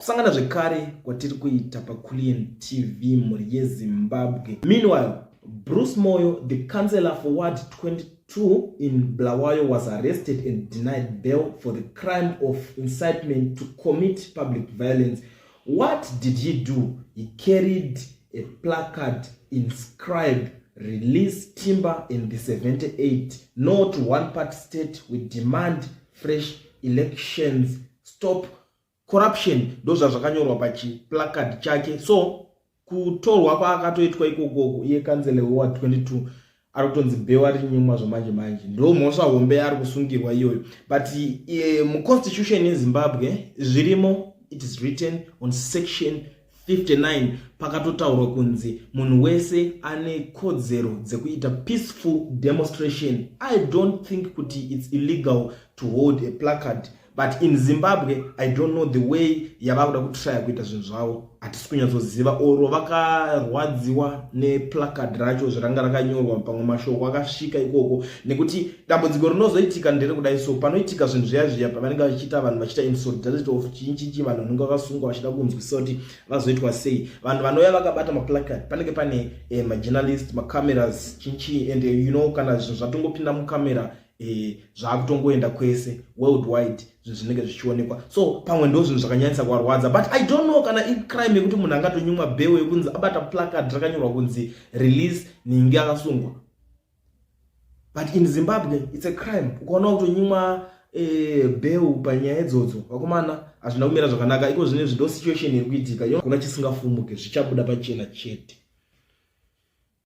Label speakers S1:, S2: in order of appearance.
S1: Kusangana zvekare kwatiri kuita paCulian TV, mhuri yeZimbabwe. Meanwhile, Bruce Moyo, the councillor for Ward 22 in Bulawayo, was arrested and denied bail for the crime of incitement to commit public violence. What did he do? He carried a placard inscribed "Release Timber in the 78, no to one party state, we demand fresh elections, stop corruption." Ndo zvazvakanyorwa pachiplacard chake. So kutorwa kwaakatoitwa ikokoko, iye kanzele weward 22 ari kutonzi bail rinyimwa zvamanje manje. Ndo mhosva hombe yaari kusungirwa iyoyo. But muconstitution yeZimbabwe zvirimo, it is written on section 59, pakatotaurwa kunzi munhu wese ane kodzero dzekuita peaceful demonstration. I don't think kuti it's illegal to hold a placard, but in Zimbabwe, I don't know the way yava kuda kutraya kuita zvinhu zvavo. Hatisi kunyatsoziva oro vakarwadziwa neplacard racho zvaranga rakanyorwa. Pamwe mashoko akasvika ikoko, nekuti dambudziko rinozoitika nderekudai. So panoitika zvinhu zviya zviya, pavanenge vachiita vanhu vachiita in solidarity of chinchichi, vanhu vanenge vakasungwa vachida kunzwisisa kuti vazoitwa sei, vanhu vanouya vakabata maplacard, panenge pane majournalist, macameras, chinchi, and kana zvinhu zvatongopinda mucamera, zvaakutongoenda kwese worldwide, zvinhu zvinenge zvichionekwa. So pamwe ndo zvinhu zvakanyanyisa kuvarwadza, but I don't know kana icrime yekuti munhu angatonyimwa bail yekunzi abata placard rakanyorwa kunzi "Release ningi akasungwa". But in Zimbabwe it's a crime. Ukaona kutonyimwa bail panyaya idzodzo, vakomana, hazvina kumira zvakanaka. Iko zvinezvi ndo situation iri kuitika. Kuna chisingafumuke, zvichabuda pachena chete.